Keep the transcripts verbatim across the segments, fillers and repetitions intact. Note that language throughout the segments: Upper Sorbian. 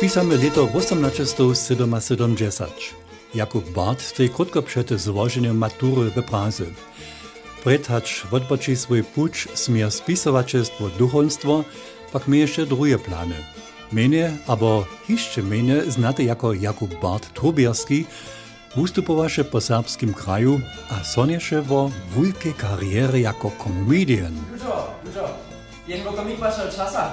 Pisamy lěto wósomnaćestowsydomasydomdźesać. Jakub Barth stej krótko před złoženjom matury w Praze. Prjed hač wotpoči swój puć směr spisowaćelstwo duchowstwo, pak měješe druhe plany. Mjenje abo hišće mjenje znaty jako Jakub Barth Trubjerski, wustupowaše po serbskim kraju a sonješe wo wulkej karjerje jako comedian. Ludźo, ludźo, jen wokomik wašeho časa.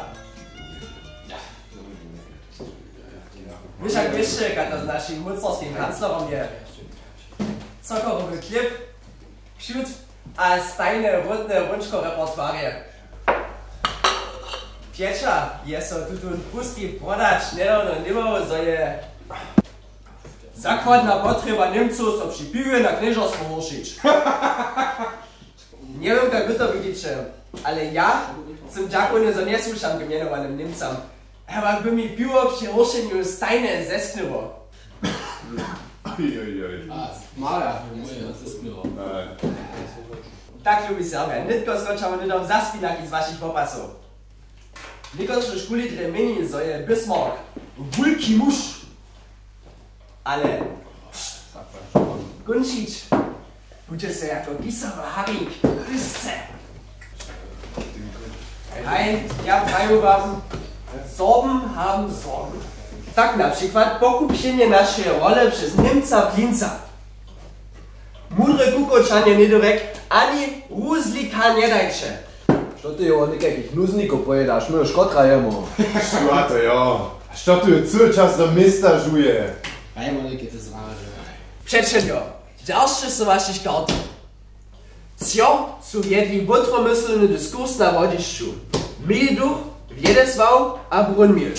Wy wšak wěsće, kaž to z našim mócnarskim kanclerom je. Cokorowy klip, kšut a stajne wódne hrónčko repertoirje. Pjeća je so tutón pruski prodać njedawno němał, zo je zakładna potrjeba Němcow so při piwje na knježerstwo hóršić. Njewěm, kak wy to widźiće, ale ja sym dźakowny, zo njesłušam k mjenowanym Němcam. Hewak by mi piwo při hóršenju stajnje zesknyło. Ojojoj. A, Marja, moje, to je smilo. Tak, lubi Serbja, nětko skočamy hnydom zaspinaki z wašich wopasow. Někotřiž kuli drje měni, zo je Bismarck wulki muž. Ale kónčić budźe so jako kisowy harik. Wěsće. Haj, ja praju wam, Sorben haben Sorgen. Tak na přikład pokupjenje našeje role přez Němca Blinca. Mudre kukočanje nědyrjek ani ruzlika njedajće. Što ty jo, někajkich nuznikow pojedaš, my jo škotra jemo. Što to jo? Što tu jo cyły čas do města žuje? Haj, Monik, je to zwarje. Přećeljo, dźeržće so wašich kartow. Třo su wjedli wotromyslny diskurs na Hrodźišću. Mili Duch, Wjedesław a Brunmil.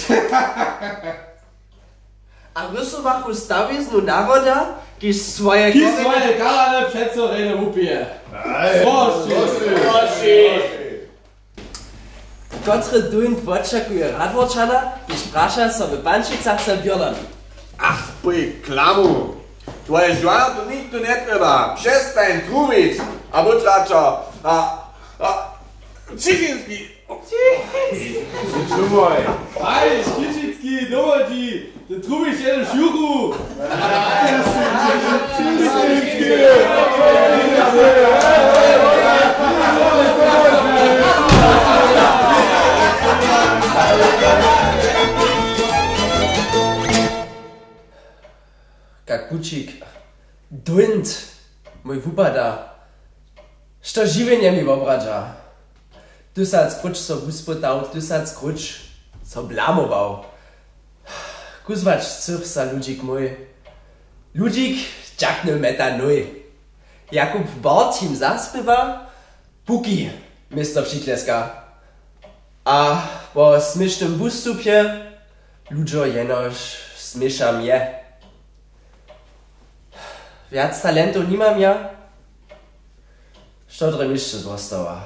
A rysowachu stawiznu naroda, kiž swoje Ki korjenje swoje karale přeco rjene wupije. Aj, proši, proši, proši. Kotry duń wočakuje Radworčana, kiž praša so w Pančicach za běrnami? Ach, pej klamu. Twoje žwala tu nichtó njetrjeba. Přestań trubić. A butlačo. A, a, Ćišinski. Ćišinski. Aj, Ćišinski, dowodźi. Ty trubiš jenož juchu! Kak pućik. Dóńt, mój wupada. Što žiwjenje mi wobradźa? Tysac króć so wuspytał, tysac króć so blamował. Kuzłać chcych za ludźik mój. Ludźik dźakny meta nój. Jakub Bart jim zaspěwa, puki město přitleska. A po směšnym wustupje ludźo jenož směša mje. Wjac talentow nimam ja. Što drje mi hišće zwostawa?